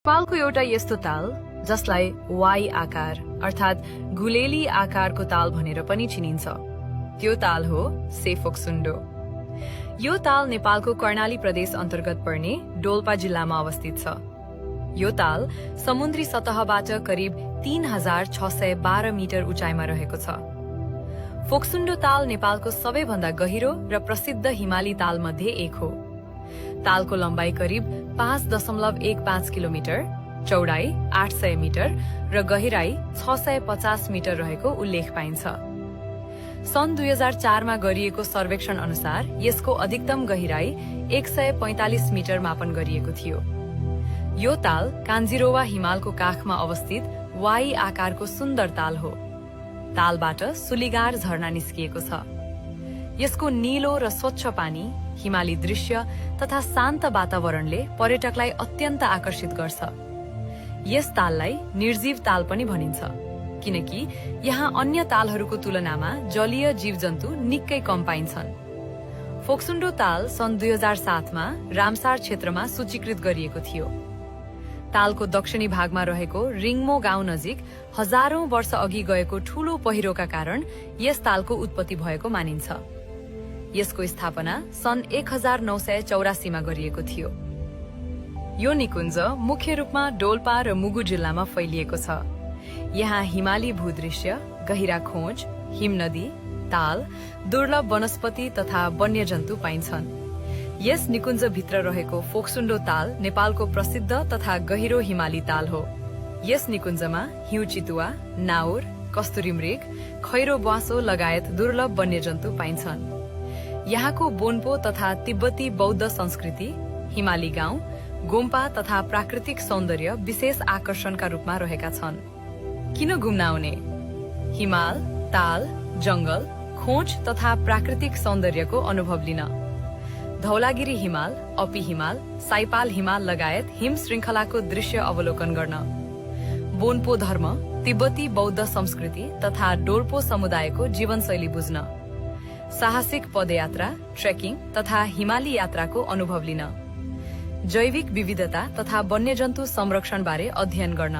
नेपालको एउटा यस्तो ताल जसलाई वाई आकार अर्थात गुलेली आकारको ताल भनेर पनि चिनिन्छ, त्यो ताल हो से फोक्सुन्डो। यो ताल नेपालको कर्णाली प्रदेश अन्तर्गत पर्ने डोल्पा जिल्लामा अवस्थित छ। यो ताल समुद्री सतहबाट करिब 3612 मिटर उचाइमा रहेको छ। फोक्सुन्डो ताल नेपालको सबैभन्दा गहिरो र प्रसिद्ध हिमाली ताल मध्ये एक हो। तालको लम्बाई करिब 5.15 किलोमिटर, चौडाई 800 मिटर र गहिराई 650 मिटर रहेको उल्लेख पाइन्छ। सन् 2004 मा गरिएको सर्वेक्षण अनुसार यसको अधिकतम गहिराई 145 मिटर मापन गरिएको थियो। यो ताल कान्जिरोवा हिमालको काखमा अवस्थित वाई आकारको सुन्दर ताल हो। तालबाट सुलिगार झरना निस्किएको छ। यसको नीलो र स्वच्छ पानी, हिमाली दृश्य तथा शान्त वातावरणले पर्यटकलाई अत्यन्त आकर्षित गर्छ। यस ताललाई निर्जीव ताल पनि भनिन्छ, किनकि यहाँ अन्य तालहरूको तुलनामा जलीय जीवजन्तु निकै कम पाइन्छन्। फोक्सुन्डो ताल सन् 2007 मा रामसार क्षेत्रमा सूचीकृत गरिएको थियो। तालको दक्षिणी भागमा रहेको रिङ्मो गाउँ नजिक हजारौं वर्ष अघि गएको ठूलो पहिरोका कारण यस तालको उत्पत्ति भएको मानिन्छ। यसको स्थापना सन् 1984 मा गरिएको थियो। यो निकुञ्ज मुख्य रूपमा डोल्पा र मुगु जिल्लामा फैलिएको छ। यहाँ हिमाली भूदृश्य, गहिरा खोज, हिमनदी, ताल, दुर्लभ वनस्पति तथा वन्यजन्तु पाइन्छन्। यस निकुञ्ज भित्र रहेको फोक्सुन्डो ताल नेपालको प्रसिद्ध तथा गहिरो हिमाली ताल हो। यस निकुञ्जमा हिउँ चितुवा, नाउर, कस्तुरी मृग, खैरो ब्वाँसो लगायत दुर्लभ वन्यजन्तु पाइन्छन्। यहाँको बोन्पो तथा तिब्बती बौद्ध संस्कृति, हिमाली गाउँ, गोम्पा तथा प्राकृतिक सौन्दर्य विशेष आकर्षणका रूपमा रहेका छन्। किन घुम्न आउने? हिमाल, ताल, जंगल, खोज तथा प्राकृतिक सौन्दर्यको अनुभव लिन। धौलागिरी हिमाल, अपी हिमाल, साइपाल हिमाल लगायत हिम श्रृङ्खलाको दृश्य अवलोकन गर्न। बोन्पो धर्म, तिब्बती बौद्ध संस्कृति तथा डोल्पो समुदायको जीवनशैली बुझ्न। साहसिक पदयात्रा, ट्रेकिङ तथा हिमाली यात्राको अनुभव लिन। जैविक विविधता तथा वन्यजन्तु संरक्षण बारे अध्ययन गर्न।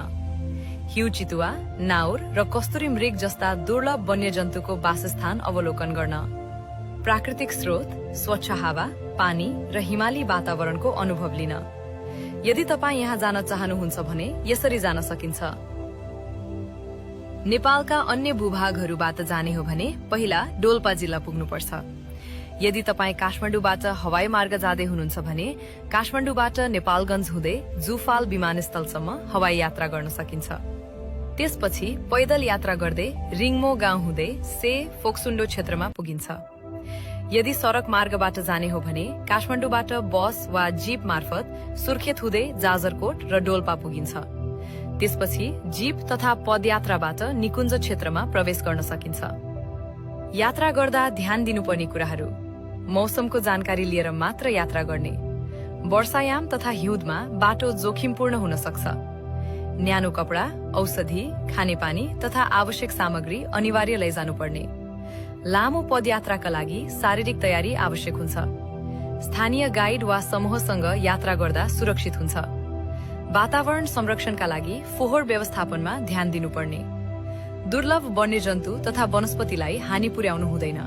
हिउँ चितुवा, नाउर र कस्तुरी मृग जस्ता दुर्लभ वन्यजन्तुको वासस्थान अवलोकन गर्न। प्राकृतिक स्रोत, स्वच्छ हावा, पानी र हिमाली वातावरणको अनुभव लिन। यदि तपाईँ यहाँ जान चाहनुहुन्छ भने यसरी जान सकिन्छ। नेपालका अन्य भूभागहरूबाट जाने हो भने पहिला डोल्पा जिल्ला पुग्नुपर्छ। यदि तपाईँ काठमाडौँबाट हवाई मार्ग जाँदै हुनुहुन्छ भने काठमाडौँबाट नेपालगञ्ज हुँदै जुफाल विमानस्थलसम्म हवाई यात्रा गर्न सकिन्छ। त्यसपछि पैदल यात्रा गर्दै रिङ्मो गाउँ हुँदै से फोक्सुन्डो क्षेत्रमा पुगिन्छ। यदि सड़क मार्गबाट जाने हो भने काठमाडौँबाट बस वा जीप मार्फत सुर्खेत हुँदै जाजरकोट र डोल्पा पुगिन्छ। त्यसपछि जीप तथा पदयात्राबाट निकुञ्ज क्षेत्रमा प्रवेश गर्न सकिन्छ। यात्रा गर्दा ध्यान दिनुपर्ने कुराहरू: मौसमको जानकारी लिएर मात्र यात्रा गर्ने। वर्षायाम तथा हिउँदमा बाटो जोखिमपूर्ण हुन सक्छ। न्यानो कपडा, औषधि, खानेपानी तथा आवश्यक सामग्री अनिवार्य लैजानुपर्ने। लामो पदयात्राका लागि शारीरिक तयारी आवश्यक हुन्छ। स्थानीय गाइड वा समूहसँग यात्रा गर्दा सुरक्षित हुन्छ। वातावरण संरक्षणका लागि फोहोर व्यवस्थापनमा ध्यान दिनुपर्ने। दुर्लभ वन्यजन्तु तथा वनस्पतिलाई हानि पुर्याउनु हुँदैन।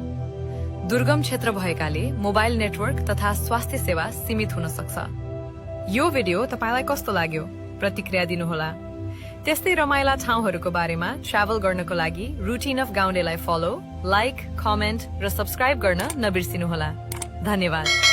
दुर्गम क्षेत्र भएकाले मोबाइल नेटवर्क तथा स्वास्थ्य सेवा सीमित हुन सक्छ। यो भिडियो तपाईलाई कस्तो लाग्यो? प्रतिक्रिया दिनुहोला। त्यस्तै रमाइला ठाउँहरूको बारेमा ट्राभल गर्नको लागि रुटिन अफ गाउँलेलाई फलो, लाइक, कमेन्ट र सब्स्क्राइब गर्न नबिर्सिनुहोला। धन्यवाद।